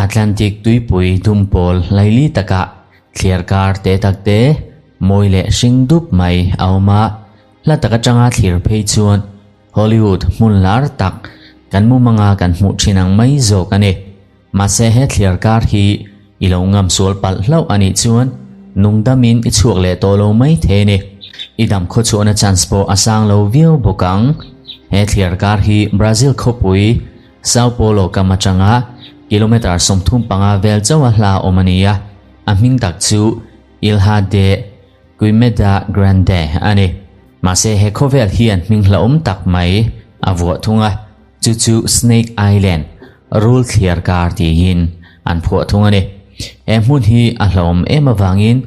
Atlantic tuipui dumpawl laili takah thliar kar te tak te mawi leh hring dup mai a awm a, hla tak atanga thlir phei chuan Hollywood hmun lar tak kan mumanga kan hmuh thin ang mai zawk a ni. Mahse he thliar kar hi i lo ngam sual palh hlauh a nih chuan nungdamin i chhuak leh tawh lo mai thei a ni. I dam khawchhuahna chance pawh a sang lo viau bawk ang. He thliar kar hi Brazil khawpui Sao Paulo kam atanga kilometre 35 vel chauha hla awm a ni a, a hming tak chu Ilha de Queimada Grande a ni. Mahse he khawvel hian hming hlauhawm tak mai a vuah thung a. Chu chu Snake Island, Rul thliar kar tiin an phuah thung a ni. He hmun hi a hlauhawm em avangin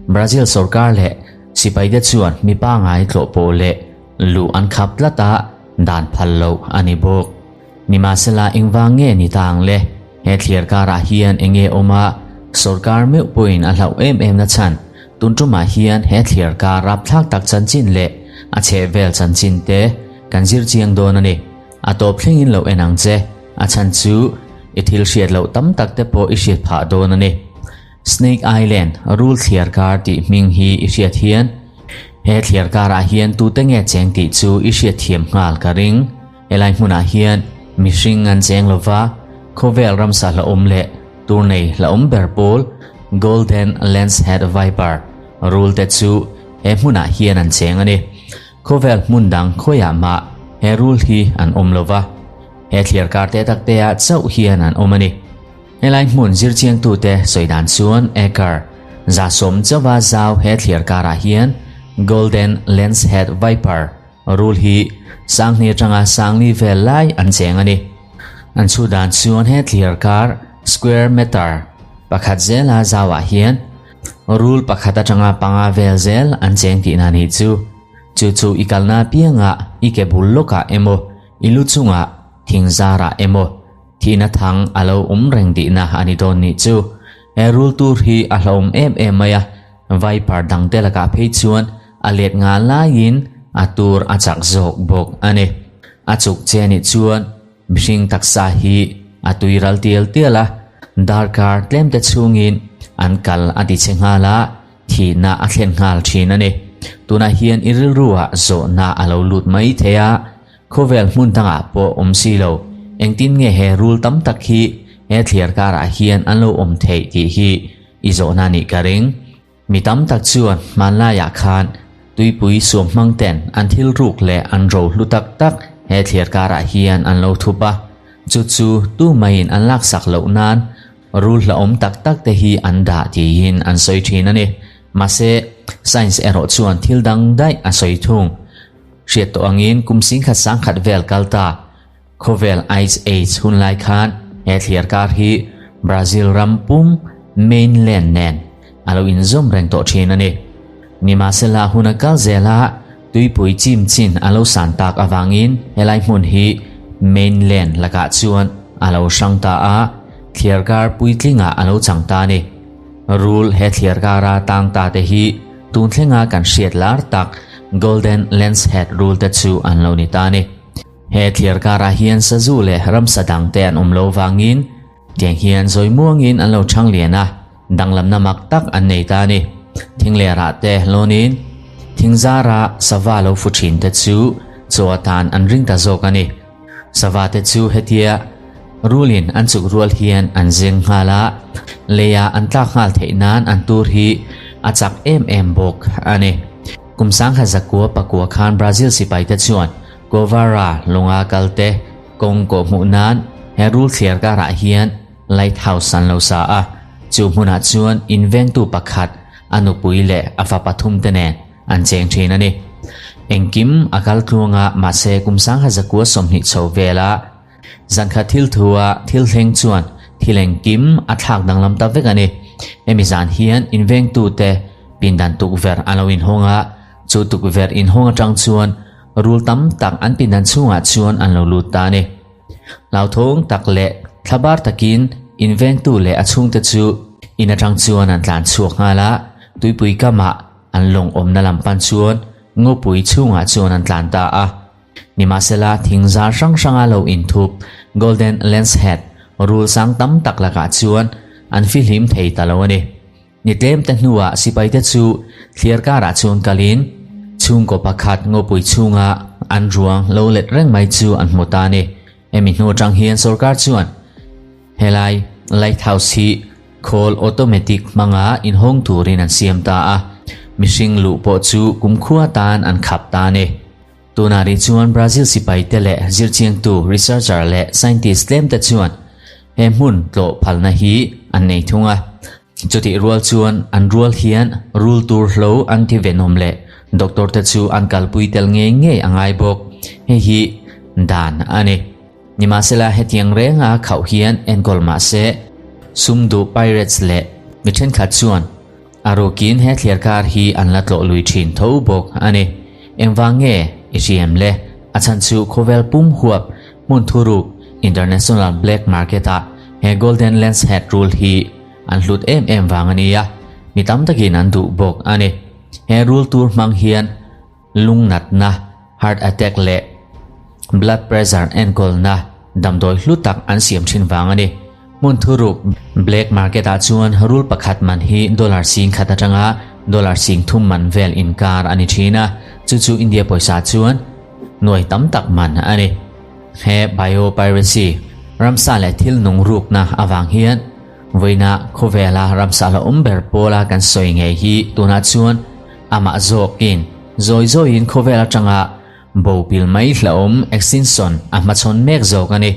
Brazil sorkar leh sipaite chuan mi pangngai tlawh pawh leh luh an khap tlat a, dan phal loh a ni bawk. Nimahsela engvang nge ni ta ang le? He thliar karah hian eng nge awm a, sorkar meuh pawhin a hlauh em em na chhan? Tun tumah hian he thliar kar rapthlak tak chanchin leh a chhehvel chanchin te kan zir chiang dawn a ni. A tawp thlengin lo en ang che, a chhan chu i thil hriat loh tam tak te pawh i hriat phah dawn a ni. Snake Island, Rul thliar kar tih hming hi i hriat hian he thliar karah hian tute nge cheng tih chu i hriat thiam nghal ka ring. Helai hmunah hian mihring an cheng lova, khawvel ramsa hlauhawm leh tur nei hlauhawm ber pawl Golden Lancehead Viper rul te chu he hmunah hian an cheng a ni. Khawvel hmun dang khawiah mah he rul hi an awm lova, he thliar kar te tak te ah chauh hian an awm a ni. Helai hmun zirchiangtute sawi dan chuan acre 100 chauha zau he thliar karah hian Golden Lancehead Viper Rul hi Sangni atanga Sangli vel lai an cheng a ni. An chhu dan chuan he thliar kar square meter pakhat zela zauah hian rul pakhat atanga panga vel zel an cheng tihna nih chu. Chu chu i kalna piangah i ke bul lawkah emaw i lu chungah thing zarah emaw thihna thang a lo awm reng tihna a ni dawn nih chu. He rul tur hi a hlauhawm em em mai a, Viper dangte lakah phei chuan a let nga laiin a tur a chak zawk bawk a ni. A chuk che nih chuan mihring taksa hi a tui ral tial tial a, darkar tlemte chhungin an kal a ti che nghal a, thihna a thlen nghal thin a ni. Tunah hian i rilruah zawhna a lo lut mai thei a, khawvel hmun dangah pawh awm si lo, engtin nge he rul tam tak hi he thliar karah hian an lo awm theih tih hi I zawhna nih ka ring. Mi tam tak chuan hmanlaiah khan tuipui suam hmang ten an thil ruk leh an ro hlu tak tak he thliar karah hian an lo thup a. Chu chu tu maiin an laksak loh nan rul hlauhawm tak tak te hi an dah tiin an sawi thin a ni. Mahse, science erawh chuan thil dang daih a sawi thung. Hriat tawh angin kum singkhat sangkhat vel kal ta. Khawvel Ice Age hunlai khan he thliar kar hi Brazil ram pum mainland nen a lo inzawm reng tawh thin a ni. Nimahsela hun a kal zel a, tuipui chim chin a lo san tak avangin helai hmun hi mainland lakah chuan a lo hrang ta a, thliar kar puitlingah a lo chang ta a ni. Rul he thliar kara tang ta te hi tun thlenga kan hriat lar tak Golden Lancehead rul te chu an lo ni ta a ni. He thliar karah hian sazu leh ramsa dangte an awm lo vangin tiang hian zawi muangin an lo chhang lian a, danglamna mak tak an nei ta a ni. Thinglerah te lawnin thingzara sava lo fu thin te chu chaw atan an ring ta zawk a ni. Sava te chu hetia rulin an chuk rual hian an zeng nghal a, leia an tlak nghal theih nan an tur hi a chak em em bawk a ni. Kum sangkhat zakua pakua khan Brazil sipaite chuan Guevara lunga kalte kawng kawh hmuh nan he rul thliar karah hian lighthouse an lo sa a, chu hmunah chuan invengtu pakhat a nupui leh a fa pathum te nen an cheng thin a ni. Engkim a kal tluang a, mahse kum sangkhat zakua 20 chho vela zankhat thil thua thil thleng chuan thil engkim a thlak danglam ta vek a ni. Hemi zan hian invengtute pindan tukverh an lo inhawng a, chu tukverh inhawng atang chuan Rul tam tak an pindan chhungah chuan an lo lut ta a ni. Hlauthawng tak leh thlabar takin invengtu leh a chhungte chu in atang chuan an tlan chhuak nghal a, tuipui kamah an lawng awmna lam pan chuan ngawpui chhungah chuan an tlan ta a. Nimahsela, thing zar hrang hranga lo inthup Golden Lancehead rul sang tam tak lakah chuan an fihlim thei ta lo a ni. Ni tlem te hnuah sipaite chu thliar karah chuan kalin chhungkaw pakhat ngawpui chhunga an ruang lo let reng mai chu an hmu ta a ni. Hemi hnu atang hian sorkar chuan helai lighthouse hi khawl automatic hmanga inhawng turin an siam ta a, mihring luh pawh chu kumkhua tan an khap ta a ni. Tunah rih chuan Brazil sipaite leh zirchiangtu, researcher leh scientist tlemte chuan he hmun tlawh phalna hi an nei thung a. Chutih rual chuan an rual hian rul tur hlo anti-venom leh doctor te chu an kalpui tel ngei ngei a ngai bawk. Hei hi dan a ni. Nimahsela hetiang renga khauh hian enkawl mah se, sum duh pirates leh mi thenkhat chuan A rukin he thliarkar hi an la tlawh lui thin tho bawk a ni. Engvang nge i hriam le? A chhan chu khawvel pum huap hmun thuruk International Black Market ah he Golden Lancehead rul hi an hlut em em vang a nia, mi tam takin an duh bawk a ni. He rul tur hmang hian lung natna, heart attack leh blood pressure enkawlna damdawi hlu tak an siam thin vang a ni. Hmun thuruk black market ah chuan rul pakhat man hi dollar 10,000 atanga dollar 3,000 man vel inkar a ni thin a, chu chu India pawisa chuan nuai tam tak man a ni. He biopiracy, ramsa leh thil nung rukna avang hian vawiina khawvela ramsa la awm ber pawla kan sawi ngei hi tunah chuan amah zawkin zawi zawiin khawvel atanga bo pil mai hlauhawm extinction a hmachhawn mek zawk a ni.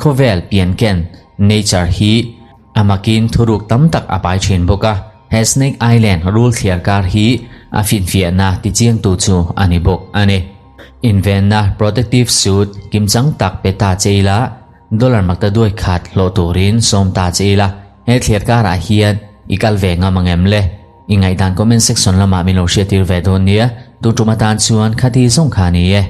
Khawvel pianken, nature, hi a makin thuruk tam tak a pai thin bawk a, he Snake Island rul thliar kar hi a finfiahna tichiangtu chu a ni bawk a ni. Invenna, protective suit, kimchang tak pe ta che ila, dollar makta duai khat hlawh turin sawm ta che ila, he thliar karah hian i kal ve ngam ang em le? I ngaihdan comment section lamah min lo hriattir ve dawn nia, tun tum atan chuan khati zawng kha a ni e.